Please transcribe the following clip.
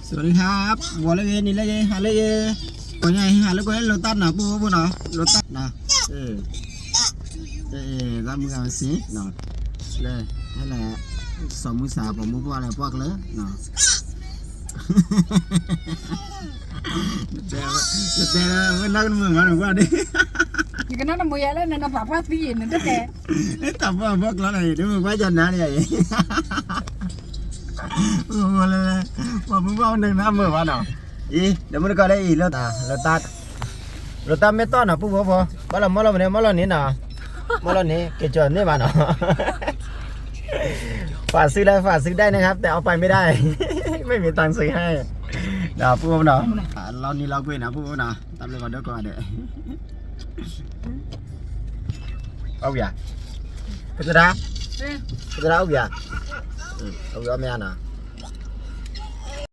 สวัสดีครับ ဝီၤလၢဂ့ၤ နံၤလၢဂ့ၤ ဟါလၢဂ့ၤ ကိးညါအံၤ ဟါလၢကိးလၢ လိာ်တၢ်နီၤ ပုၢ်ဖိဖိနီၤ လိာ်တၢ်နီၤ အ့ အ့ တၢ်မုၢ်ဂၤမ့ၢ်စ့နီၤ လၢ ဟဲလၢ စီၤမုၢ်စၢ် ပိာ်မုၣ်ပှၢ်လၢပှၢ်ကျၢၤနီၤ တဲ တဲ ဝဲနၢ်ကနမုာ်မးန့ၣ်ကွၢ်ဒ် ယကနၣ်နမုာ်ယၤလၢနနပာ်ဖှါသံအံၤ နတတဲ တၢ်ပှၢ်ပှၢ်ကျၢၤန့ၣ် ဒ်မုၢ်ကွၢ်ယၤနၤန့ၣ်အံၤ လၢ ပှၤမုၢ်ပှၢ်အိၣ်နကနၣ်မုာ်ဘၣ်နီၤ အံၤ ဒီးမုၢ်တကီၢ်လၢအံၤ လိာ်တၢ် လိာ်တၢ်မ့ၢ်တီၢ်နီၤ ပုၢ်ဖိဖိ ဘၣ်လီၤမီၢ်လီၤမနုၤ မီၢ်လီၤန့ၣ်နီၤ မီၢ်လီၤန့ၣ် က့ၤကၠီၤန့ၢ်ဘၣ်နီၤ ฝากซื้อได้ ฝากซื้อได้นะครับ แต่เอาไปไม่ได้ ไม่มีตังค์ซื้อให้ ဒီးပုၢ်ဖိနီၤ လီၤနံၤလီၤကွ့ၢ်နီၤ ပုၢ်ဖိနီၤ တၢ်ဘျုးကီးဒိၣ်ကီးဒီး အိၣ်ယၤ ပသရၣ် ပသရၣ်အိၣ်ယၤ အိၣ်ယၤမ့ၢ်နီၤ